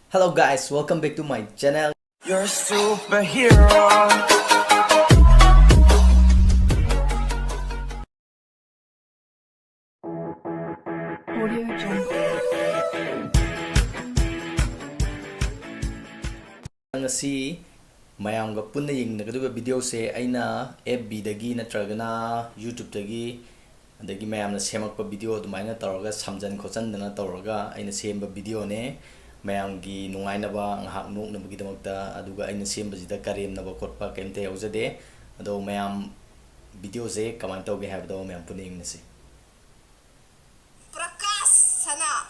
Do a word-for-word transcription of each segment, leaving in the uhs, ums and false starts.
Hello guys, welcome back to my channel. You're a superhero. Audio Jungle. ꯉꯁꯤ ꯃꯌꯥꯝꯒ ꯄꯨꯟꯅ ꯌꯦꯡꯃꯤꯟꯅꯒꯗꯧꯔꯤꯕ video ꯁꯦ ꯑꯩꯅ F B ꯗꯒꯤ ꯅꯠꯇ꯭ꯔꯒꯅ YouTube ꯇꯒꯤ ꯑꯗꯒꯤ ꯃꯌꯥꯝꯅ ꯁꯦꯝꯃꯛꯄ video ꯑꯗꯨꯃꯥꯏꯅ ꯇꯧꯔꯒ ꯁꯝꯖꯟ ꯈꯣꯠꯆꯟꯗꯅ ꯇꯧꯔꯒ ꯑꯩꯅ ꯁꯦꯝꯕ video ꯅꯦ꯫ ꯃꯌꯥꯝꯒꯤ ꯅꯨꯡꯉꯥꯏꯅꯕ, ꯉꯥꯏꯍꯥꯛ ꯅꯣꯛꯅꯕꯒꯤꯗꯃꯛꯇ, ꯑꯗꯨꯒ ꯑꯩꯅ ꯁꯦꯝꯕꯁꯤꯗ ꯀꯔꯦꯝꯅꯕ ꯈꯣꯠꯄ ꯀꯩꯝꯇ ꯌꯥꯎꯖꯗꯦ꯫ ꯑꯗꯣ ꯃꯌꯥꯝ video ꯁꯦ ꯀꯃꯥꯏꯅ ꯇꯧꯒꯦ ꯍꯥꯏꯕꯗꯣ ꯃꯌꯥꯝ ꯄꯨꯟꯅ ꯌꯦꯡꯃꯤꯟꯅꯁꯤ꯫ ꯄ꯭ꯔꯀꯥꯁ ꯁꯅꯥ꯫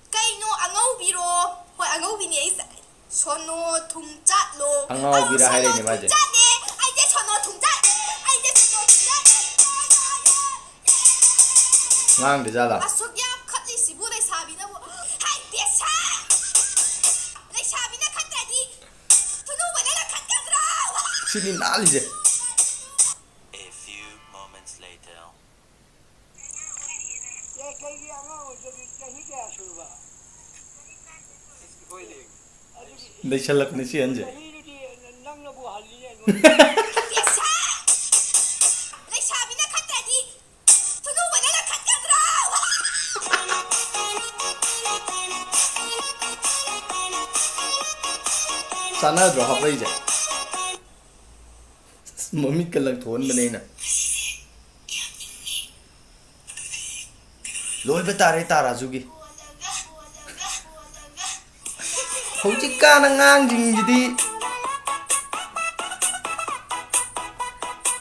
ꯀꯩꯅꯣ ꯑꯉꯧꯕꯤꯔꯣ? ꯍꯣꯏ, ꯑꯉꯧꯕꯤꯅꯦ ꯑꯩꯁꯦ꯫ ꯁꯣꯅꯣ ꯊꯨꯝꯆꯥꯠꯂꯣ? ꯑꯉꯥꯎꯕꯤꯔꯥ ꯑꯧ, ꯍꯥꯏꯔꯛꯏꯅꯦ ꯁꯣꯅꯣ ꯃꯥꯁꯦ꯫ ꯊꯨꯝꯆꯥꯠꯅꯦ꯫ ꯑꯩꯁꯦ ꯁꯣꯅꯣ ꯊꯨꯝꯆꯥꯠꯅꯦ꯫ ꯑꯩꯁꯦ ꯁꯣꯅꯣ ꯊꯨꯝꯆꯥꯠꯅꯦ꯫ ꯉꯥꯡꯗꯖꯥꯠꯂꯥ? ꯑꯁꯨꯛ ꯌꯥꯝ ꯈꯠꯂꯤꯁꯤꯕꯨ ꯂꯩꯁꯥꯕꯤꯅꯕꯨ꯫ ꯍꯥꯏ ꯕꯦꯁꯥ! ꯂꯩꯁꯥꯕꯤꯅ ꯈꯠꯇ꯭ꯔꯗꯤ ꯊꯨꯅꯨꯕꯅ ꯈꯠꯀꯗ꯭ꯔꯣ? ꯁꯤꯅꯤ ꯅꯥꯜꯂꯤꯁꯦ꯫ A few moments later. ꯑꯦ, ꯀꯩꯒꯤ ꯑꯉꯥꯡ ꯑꯣꯏꯗꯕꯤ ꯆꯍꯤ ꯀꯌꯥ ꯁꯨꯔꯕ? ꯂꯩꯁꯜꯂꯛꯄꯅꯤ ꯁꯤ ꯑꯍꯟꯁꯦ꯫ ꯆꯍꯤꯗꯨꯗꯤ ꯅꯪꯅꯕꯨ ꯍꯜꯂꯤꯅꯦ ꯑꯩꯉꯣꯟꯗ꯫ ꯂꯩꯁꯥꯕꯤꯅ ꯈꯠꯇ꯭ꯔꯗꯤ ꯊꯨꯅꯨꯕꯅ ꯈꯠꯀꯗ꯭ꯔꯣ? ꯆꯥꯟꯅꯗ꯭ꯔꯣ ꯍꯥꯞꯄꯛꯏꯁꯦ? ꯃꯃꯤꯠꯀ ꯂꯪꯊꯣꯛꯍꯟꯕꯅꯦ ꯑꯩꯅ꯫ ꯂꯣꯏꯕ ꯇꯥꯔꯦ ꯇꯥ ꯔꯥꯖꯨꯒꯤ꯫ ꯍꯧꯖꯤꯛꯀꯥꯟ ꯑꯉꯥꯡꯁꯤꯡꯁꯤꯗꯤ,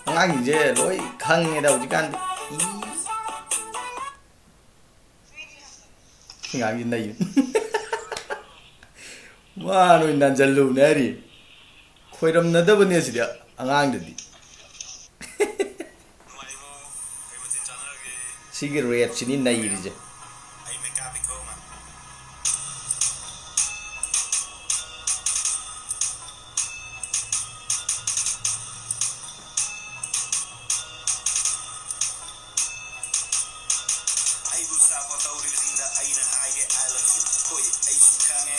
ꯑꯉꯥꯡꯁꯤꯡꯁꯦ ꯂꯣꯏ ꯈꯪꯉꯦꯗ ꯍꯧꯖꯤꯛꯀꯥꯟꯗꯤ꯫ ꯏ꯫ ꯑꯉꯥꯡꯁꯤ ꯅꯩ꯫ ꯃꯥ ꯅꯣꯏ ꯅꯟꯖꯜꯂꯨꯕꯅꯦ ꯍꯥꯏꯔꯤ꯫ ꯈꯣꯏꯔꯝꯅꯗꯕꯅꯦ ꯑꯁꯤꯗꯤ ꯑꯉꯥꯡꯗꯗꯤ꯫ ꯁꯤꯒꯤ ꯔꯦꯞꯁꯤꯅꯤ ꯅꯩꯔꯤꯁꯦ꯫ ꯑꯩꯕꯨ ꯁꯞꯄꯣꯔꯠ ꯇꯧꯔꯤꯕꯁꯤꯡꯗ ꯑꯩꯅ ꯍꯥꯏꯒꯦ, I love you꯫ ꯍꯣꯏ, ꯑꯩꯁꯨ ꯈꯪꯉꯦ꯫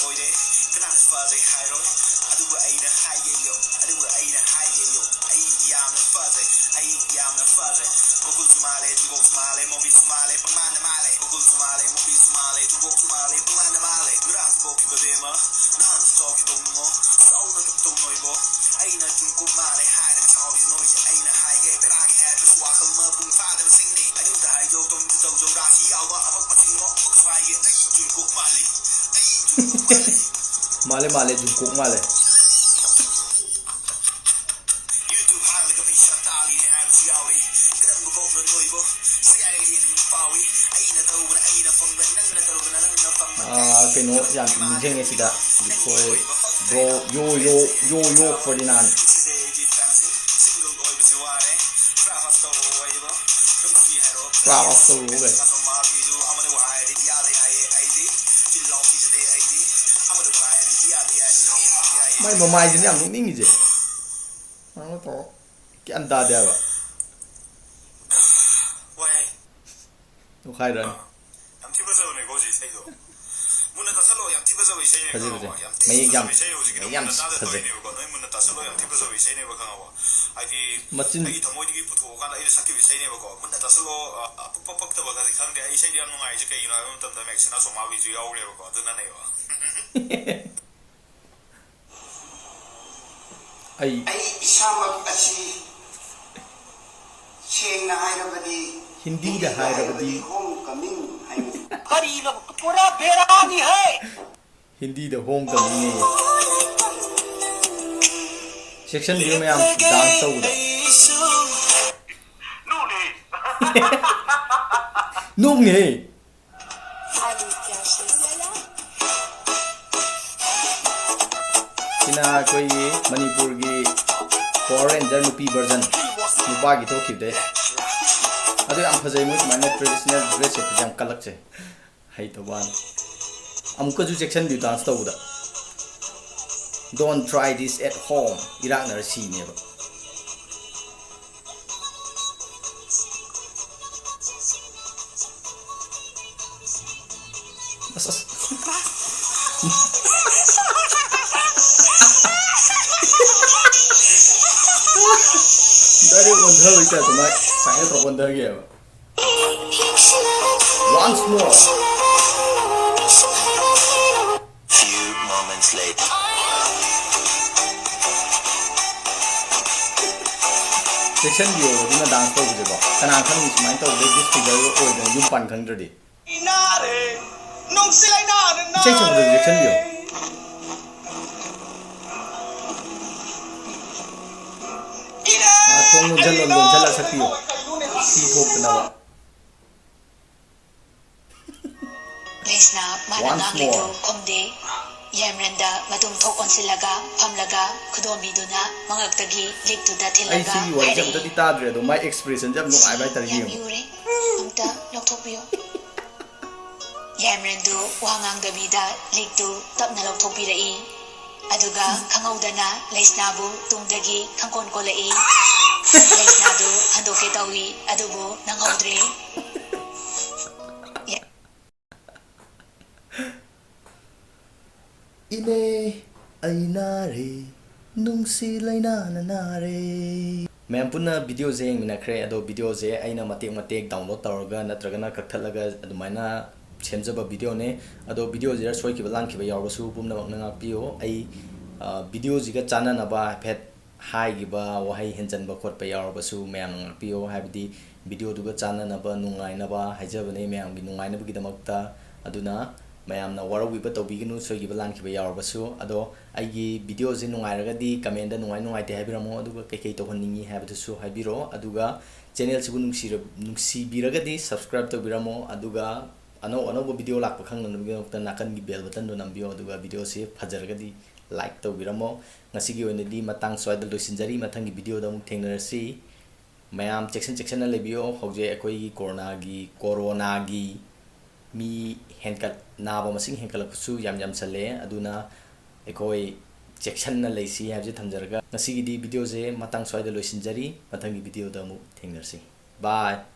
ꯑꯣꯏꯔꯦ꯫ ꯀꯅꯥꯅ ꯐꯖꯩ ꯍꯥꯏꯔꯣꯏ? ꯑꯗꯨꯕꯨ ꯑꯩꯅ ꯍꯥꯏꯒꯦ ꯌꯣ, ꯑꯗꯨꯕꯨ ꯑꯩꯅ ꯍꯥꯏꯒꯦ ꯌꯣ, ꯑꯩ ꯌꯥꯝꯅ ꯐꯖꯩ, ꯑꯩ ꯌꯥꯝꯅ ꯐꯖꯩ꯫ ꯃꯈꯨꯠꯁꯨ ꯃꯥꯜꯂꯦ, ꯊꯨꯡꯀꯣꯛꯁꯨ ꯃꯥꯜꯂꯦ, ꯃꯣꯕꯤꯁꯨ ꯃꯥꯜꯂꯦ, ꯄꯪꯃꯥꯟꯗ ꯃꯥꯜꯂꯦ꯫ ꯃꯈꯨꯠꯁꯨ ꯃꯥꯜꯂꯦ, ꯃꯣꯕꯤꯁꯨ ꯃꯥꯜꯂꯦ, ꯊꯨꯡꯀꯣꯛꯁꯨ ꯃꯥꯜꯂꯦ, ꯄꯪꯃꯥꯟꯗ ꯃꯥꯜꯂꯦ꯫ ꯉꯔꯥꯡꯁꯨ ꯄꯣꯛꯈꯤꯕ ꯕꯦꯝꯃ, ꯅꯍꯥꯟꯁꯨ ꯆꯥꯎꯈꯤꯕ ꯃꯨꯉꯣ, ꯆꯥꯎꯅ ꯀꯞꯇꯧ ꯅꯣꯏꯕꯣ꯫ ꯑꯩꯅ ꯖꯨꯡꯀꯨꯛ ꯃꯥꯜꯂꯦ ꯍꯥꯏꯔꯒ ꯁꯥꯎꯔꯤ ꯅꯣꯏꯁꯦ꯫ ꯑꯩꯅ ꯍꯥꯏꯒꯦ ꯕꯦꯔꯥꯒꯤ ꯍꯥꯏꯗ꯭ꯔꯁꯨ ꯋꯥꯈꯜ ꯃꯄꯨꯡ ꯐꯥꯗꯕꯁꯤꯡꯅꯤ꯫ ꯑꯩꯉꯣꯟꯗ ꯍꯥꯏꯗꯣꯛ ꯇꯧꯅꯤꯡ ꯇꯧꯖꯧ ꯔꯥꯁꯤ ꯌꯥꯎꯕ ꯑꯄꯛꯄꯁꯤꯡ ꯃꯣ꯫ ꯑꯃꯨꯛꯁꯨ ꯍꯥꯏꯒꯦ ꯑꯩ ꯖꯨꯡꯀꯨꯛ ꯃꯥꯜꯂꯤ, ꯑꯩ ꯖꯨꯡꯀꯨꯛ ꯃꯥꯜꯂꯤ꯫ ꯃꯥꯜꯂꯦ, ꯃꯥꯜꯂꯦ, ꯖꯨꯡꯀꯨꯛ ꯃꯥꯜꯂꯦ꯫ YouTube ꯍꯥꯡꯂꯒ ꯄꯩꯁꯥ ꯇꯥꯜꯂꯤꯅꯦ ꯍꯥꯏꯕꯁꯨ ꯌꯥꯎꯔꯤ꯫ ꯀꯔꯝꯕ ꯀꯣꯛꯅꯣ ꯅꯣꯏꯕꯣ? ꯁꯌꯥꯏꯒ ꯌꯦꯡꯅꯤꯡꯕ ꯐꯥꯎꯏ꯫ ꯑꯩꯅ ꯇꯧꯕꯅ ꯑꯩꯅ ꯐꯪꯕ, ꯅꯪꯅ ꯇꯧꯔꯨꯕꯅ ꯅꯪꯅ ꯐꯪꯕ꯫ ꯑꯥ, ꯀꯩꯅꯣ ꯌꯥꯝ ꯅꯤꯡꯁꯤꯡꯉꯦ ꯁꯤꯗ꯫ ꯑꯩꯈꯣꯏ bro ꯌꯣ ꯌꯣ ꯌꯣ ꯌꯣ ꯐꯔꯗꯤꯅꯥꯟ꯫ ꯁꯤꯁꯦ ꯑꯩꯒꯤ fans ꯁꯤꯡ꯫ Single ꯑꯣꯏꯕꯁꯤ ꯋꯥꯔꯦ꯫ Flowers ꯇꯧꯔꯛꯑꯣ ꯑꯩꯕꯣ꯫ ꯅꯨꯡꯁꯤ ꯍꯥꯏꯔꯣ꯫ Flowers ꯇꯧꯔꯛꯑꯣ ꯀꯩ꯫ ꯁꯥꯁꯣꯝ ꯃꯥꯕꯤꯗꯨ ꯑꯃꯅ ꯋꯥ ꯍꯥꯏꯔꯗꯤ ꯏꯌꯥꯗ ꯌꯥꯏꯌꯦ ꯑꯩꯗꯤ꯫ ꯆꯤꯜꯂꯥꯎ ꯊꯤꯖꯗꯦ ꯑꯩꯗꯤ꯫ ꯑꯃꯅ ꯋꯥ ꯍꯥꯏꯔꯗꯤ ꯏꯌꯥꯗ ꯌꯥꯏꯌꯦ, ꯏꯌꯥꯗ ꯌꯥꯏꯌꯦ꯫ ꯃꯥꯏ ꯃꯃꯥꯏꯁꯤꯅ ꯌꯥꯝ ꯅꯣꯛꯅꯤꯡꯉꯤꯁꯦ꯫ ꯀꯩꯅꯣ ꯇꯧ꯫ ꯒ꯭ꯌꯥꯟ ꯇꯥꯗꯦ ꯍꯥꯏꯕ꯫ ꯋꯥꯏ꯫ ꯇꯣꯈꯥꯏꯔꯅꯤ꯫ ꯑꯥ꯫ ꯌꯥꯝ ꯊꯤ ꯐꯖꯕꯅꯦꯀꯣ ꯍꯧꯖꯤꯛ ꯏꯁꯩꯗꯣ꯫ ꯃꯨꯟꯅ ꯇꯥꯁꯜꯂꯣ, ꯌꯥꯝ ꯊꯤ ꯐꯖꯕ ꯏꯁꯩꯅꯦ, ꯐꯖꯩ, ꯈꯪꯉꯕꯣ? ꯐꯖꯩ꯫ ꯌꯥꯝ ꯊꯤ ꯃꯌꯦꯛ ꯐꯖꯕ ꯌꯥꯝ, ꯏꯁꯩꯅꯦ ꯍꯧꯖꯤꯛꯀꯤꯗꯣ꯫ ꯃꯌꯦꯛ ꯌꯥꯝ ꯃꯨꯟꯅ ꯇꯥꯗ ꯐꯖꯩ꯫ ꯇꯧꯔꯤꯅꯦꯕꯀꯣ꯫ ꯅꯣꯏ ꯃꯨꯟꯅ ꯇꯥꯁꯜꯂꯣ, ꯌꯥꯝ ꯊꯤ ꯐꯖꯕ ꯏꯁꯩꯅꯦꯕ, ꯈꯪꯉꯕꯣ? ꯍꯥꯏꯗꯤ ꯃꯆꯤꯟ ꯑꯩꯒꯤ ꯊꯃꯣꯏꯗꯒꯤ ꯄꯨꯊꯣꯛꯑꯀꯥꯟꯗ ꯑꯩꯅ ꯁꯛꯈꯤꯕ ꯏꯁꯩꯅꯦꯕꯀꯣ꯫ ꯃꯨꯟꯅ ꯇꯥꯁꯜꯂꯣ, ꯑ, ꯑ, ꯄꯛꯄ ꯄꯛꯇꯕꯒꯗꯤ ꯈꯪꯗꯦ꯫ ꯑꯩ ꯏꯁꯩꯗꯤ ꯌꯥꯝ ꯅꯨꯡꯉꯥꯏꯔꯤꯁꯦ ꯀꯩꯒꯤꯅꯣ ꯍꯥꯏꯕ ꯃꯇꯝꯗ ꯃꯦꯛꯁꯤꯅꯥ ꯁꯣꯃꯥꯕꯤꯁꯨ ꯌꯥꯎꯈ꯭ꯔꯦꯕꯀꯣ꯫ ꯑꯗꯨꯅꯅꯦꯕ꯫ ꯑꯩ ꯑꯩ ꯏꯁꯥꯃꯛ ꯑꯁꯤ ꯁꯦꯡꯅ ꯍꯥꯏꯔꯕꯗꯤ ꯍꯤꯟꯗꯤꯗ ꯍꯥꯏꯔꯕꯗꯤ ꯍꯣꯝ ꯀꯃꯤꯡ ꯍꯥꯏꯕꯅꯤ꯫ ꯀꯔꯤꯅꯣ? ꯄꯨꯔꯥ ꯕꯦꯔꯥꯅꯤ ꯍꯦ! ꯍꯤꯟꯗꯤꯗ ꯍꯣꯝ ꯀꯃꯤꯡꯅꯦ꯫ ꯁꯦꯛꯁꯟ ꯚ꯭ꯌꯨ ꯃꯌꯥꯝ ꯗꯥꯟꯁ ꯇꯧꯕꯗ꯫ ꯅꯣꯛꯅꯦꯍꯦ꯫ ꯁꯤꯅ ꯑꯩꯈꯣꯏꯒꯤ ꯃꯅꯤꯄꯨꯔꯒꯤ Power Ranger ꯅꯨꯄꯤ version, ꯅꯨꯄꯥꯒꯤ ꯊꯣꯛꯈꯤꯕꯗꯩ꯫ ꯑꯗꯨ ꯌꯥꯝ ꯐꯖꯩ, ꯃꯣꯏ ꯁꯨꯃꯥꯏꯅ traditional dress ꯁꯦꯠꯄꯁꯦ ꯌꯥꯝ ꯀꯜꯂꯛꯆꯩ꯫ ꯍꯩꯇꯕ ꯋꯥꯅꯤ꯫ ꯑꯃꯨꯛꯀꯁꯨ ꯁꯦꯛꯁꯟ ꯚ꯭ꯌꯨ ꯗꯥꯟꯁ ꯇꯧꯕꯗ꯫ Don't try this at home, ꯏꯔꯥꯛꯅꯔ ꯁꯤꯅꯦꯕ꯫ ꯑꯁ, ꯑꯁ꯫ Direct ꯑꯣꯟꯊꯕꯩ ꯇꯥꯏꯞꯇ ꯃꯥꯏ ꯁꯥꯏꯅ ꯇꯧꯔ ꯑꯣꯟꯊꯈꯤꯑꯕ꯫ Once more. Few moments later. ꯆꯦꯛꯁꯟꯕꯤꯌꯣ ꯑꯗꯨꯅ dance ꯇꯧꯕꯁꯦꯀꯣ꯫ ꯀꯅꯥ ꯈꯪꯅꯤ ꯁꯨꯃꯥꯏꯅ ꯇꯧꯕꯗꯩ disfigure ꯑꯣꯏꯗꯅ ꯌꯨꯝ ꯄꯥꯟ ꯈꯪꯗ꯭ꯔꯗꯤ꯫ ꯏꯁꯩ ꯁꯛꯄꯗꯁꯨ ꯆꯦꯛꯁꯟꯕꯤꯌꯨ꯫ ꯑꯥ, ꯊꯣꯡ ꯂꯣꯟꯁꯤꯜꯂꯣ, ꯂꯣꯟꯁꯤꯜꯂ ꯁꯛꯄꯤꯌꯨ꯫ ꯁꯤ ꯊꯣꯛꯇꯅꯕ꯫ ꯂꯩꯁꯅꯥ ꯃꯥꯅ Once ꯉꯥꯡꯂꯤꯗꯨ more. ꯈꯨꯝꯗꯦ꯫ ꯌꯥꯏꯃꯔꯦꯟꯗ ꯃꯇꯨꯝ ꯊꯣꯛ ꯑꯣꯟꯁꯤꯜꯂꯒ ꯐꯝꯂꯒ ꯈꯨꯗꯣꯝꯕꯤꯗꯨꯅ ꯃꯉꯛꯇꯒꯤ ꯂꯤꯛꯇꯨꯗ ꯑꯩ ꯊꯤꯜꯂꯒ ꯁꯤꯒꯤ ꯋꯥꯔꯤꯁꯦ ꯍꯥꯏꯔꯛꯏ, ꯑꯝꯇꯗꯤ ꯇꯥꯗ꯭ꯔꯤ, ꯑꯗꯣ ꯃꯥꯏ expressionꯁꯦ ꯌꯥꯝ ꯅꯨꯡꯉꯥꯏꯕ ꯍꯥꯏꯇꯥꯔꯦ, ꯌꯥꯝ ꯌꯦꯡꯉꯨ꯫ ꯏꯔꯨꯔꯦ, ꯑꯝꯇ ꯂꯧꯊꯣꯛꯄꯤꯌꯨ꯫ ꯌꯥꯏꯃꯔꯦꯟꯗꯨ ꯋꯥ ꯉꯥꯡꯗꯕꯤꯗ ꯂꯤꯛꯇꯨ ꯇꯞꯅ ꯂꯧꯊꯣꯛꯄꯤꯔꯛꯏ꯫ ꯑꯗꯨꯒ ꯈꯪꯍꯧꯗꯅ ꯂꯩꯁꯅꯥꯕꯨ ꯇꯨꯡꯗꯒꯤ ꯈꯪꯀꯣꯟ ꯀꯣꯜꯂꯛꯏ꯫ ꯂꯩꯁꯅꯥꯗꯨ ꯍꯟꯗꯣꯛꯀꯦ ꯇꯧꯏ, ꯑꯗꯨꯕꯨ ꯅꯪꯍꯧꯗ꯭ꯔꯦ꯫ ꯏꯅꯦ, ꯑꯩ ꯅꯥꯔꯦ, ꯅꯨꯡꯁꯤ ꯂꯥꯏꯅꯥꯅ ꯅꯥꯔꯦ꯫ ꯃꯌꯥꯝ ꯄꯨꯟꯅ videoꯁꯦ ꯌꯦꯡꯃꯤꯟꯅꯈ꯭ꯔꯦ꯫ ꯑꯗꯣ videoꯁꯦ ꯑꯩꯅ ꯃꯇꯦꯛ ꯃꯇꯦꯛ download ꯇꯧꯔꯒ ꯅꯠꯇ꯭ꯔꯒꯅ ꯀꯛꯊꯠꯂꯒ ꯑꯗꯨꯃꯥꯏꯅ ꯁꯦꯝꯖꯕ videoꯅꯦ꯫ ꯑꯗꯣ videoꯁꯤꯗ ꯁꯣꯏꯈꯤꯕ ꯂꯥꯟꯈꯤꯕ ꯌꯥꯎꯔꯒꯁꯨ ꯄꯨꯝꯅꯃꯛꯅ ꯉꯥꯛꯄꯤꯌꯨ꯫ ꯑꯩ, ꯑ, videoꯁꯤꯒ ꯆꯥꯟꯅꯅꯕ ꯍꯥꯏꯐꯦꯠ ꯍꯥꯏꯈꯤꯕ ꯋꯥꯍꯩ ꯍꯦꯟꯖꯟꯕ ꯈꯣꯠꯄ ꯌꯥꯎꯔꯕꯁꯨ ꯃꯌꯥꯝꯅ ꯉꯥꯛꯄꯤꯌꯣ, ꯍꯥꯏꯕꯗꯤ videoꯗꯨꯒ ꯆꯥꯟꯅꯅꯕ, ꯅꯨꯡꯉꯥꯏꯅꯕ ꯍꯥꯏꯖꯕꯅꯦ, ꯃꯌꯥꯝꯒꯤ ꯅꯨꯡꯉꯥꯏꯅꯕꯒꯤꯗꯃꯛꯇ꯫ ꯑꯗꯨꯅ ꯃꯌꯥꯝꯅ ꯋꯥꯔꯧꯕꯤꯕ ꯇꯧꯕꯤꯒꯅꯨ, ꯁꯣꯏꯈꯤꯕ ꯂꯥꯟꯈꯤꯕ ꯌꯥꯎꯔꯕꯁꯨ꯫ ꯑꯗꯣ ꯑꯩꯒꯤ videoꯁꯦ ꯅꯨꯡꯉꯥꯏꯔꯒꯗꯤ commentꯗ ꯅꯨꯡꯉꯥꯏ ꯅꯨꯡꯉꯥꯏꯇꯦ ꯍꯥꯏꯕꯤꯔꯝꯃꯣ, ꯑꯗꯨꯒ ꯀꯩꯀꯩ ꯇꯧꯍꯟꯅꯤꯡꯉꯤ ꯍꯥꯏꯕꯗꯨꯁꯨ ꯍꯥꯏꯕꯤꯔꯛꯑꯣ꯫ ꯑꯗꯨꯒ channelꯁꯤꯕꯨ ꯅꯨꯡꯁꯤꯔ-, ꯅꯨꯡꯁꯤꯕꯤꯔꯒꯗꯤ subscribe ꯇꯧꯕꯤꯔꯝꯃꯣ, ꯑꯗꯨꯒ ꯑꯅꯧ ꯑꯅꯧꯕ video ꯂꯥꯛꯄ ꯈꯪꯅꯅꯕꯒꯤꯗꯃꯛꯇ ꯅꯥꯀꯟꯒꯤ bell buttonꯗꯣ ꯅꯝꯕꯤꯌꯣ, ꯑꯗꯨꯒ videoꯁꯦ ꯐꯖꯔꯒꯗꯤ like ꯇꯧꯕꯤꯔꯝꯃꯣ꯫ ꯉꯁꯤꯒꯤ ꯑꯣꯏꯅꯗꯤ ꯃꯇꯥꯡ ꯁ꯭ꯋꯥꯏꯗ ꯂꯣꯏꯁꯤꯟꯖꯔꯤ, ꯃꯊꯪꯒꯤ videoꯗ ꯑꯃꯨꯛ ꯊꯦꯡꯅꯔꯁꯤ꯫ ꯃꯌꯥꯝ ꯆꯦꯛꯁꯤꯟ ꯆꯦꯛꯁꯤꯟꯅ ꯂꯩꯕꯤꯌꯣ꯫ ꯍꯧꯖꯤꯛ ꯑꯩꯈꯣꯏꯒꯤ ꯀꯣꯔꯣꯅꯥꯒꯤ, ꯀꯣꯔꯣꯅꯥꯒꯤ ꯃꯤ ꯍꯦꯟꯀꯠ-, ꯅꯥꯕ ꯃꯁꯤꯡ ꯍꯦꯟꯀꯠꯂꯛꯄꯁꯨ ꯌꯥꯝ ꯌꯥꯝꯁꯜꯂꯛꯑꯦ꯫ ꯑꯗꯨꯅ ꯑꯩꯈꯣꯏ ꯆꯦꯛꯁꯤꯟꯅ ꯂꯩꯁꯤ ꯍꯥꯏꯕꯁꯤ ꯊꯝꯖꯔꯒ ꯉꯁꯤꯒꯤꯗꯤ videoꯁꯦ ꯃꯇꯥꯡ ꯁ꯭ꯋꯥꯏꯗ ꯂꯣꯏꯁꯤꯟꯖꯔꯤ꯫ ꯃꯊꯪꯒꯤ videoꯗ ꯑꯃꯨꯛ ꯊꯦꯡꯅꯔꯁꯤ꯫ Bye꯫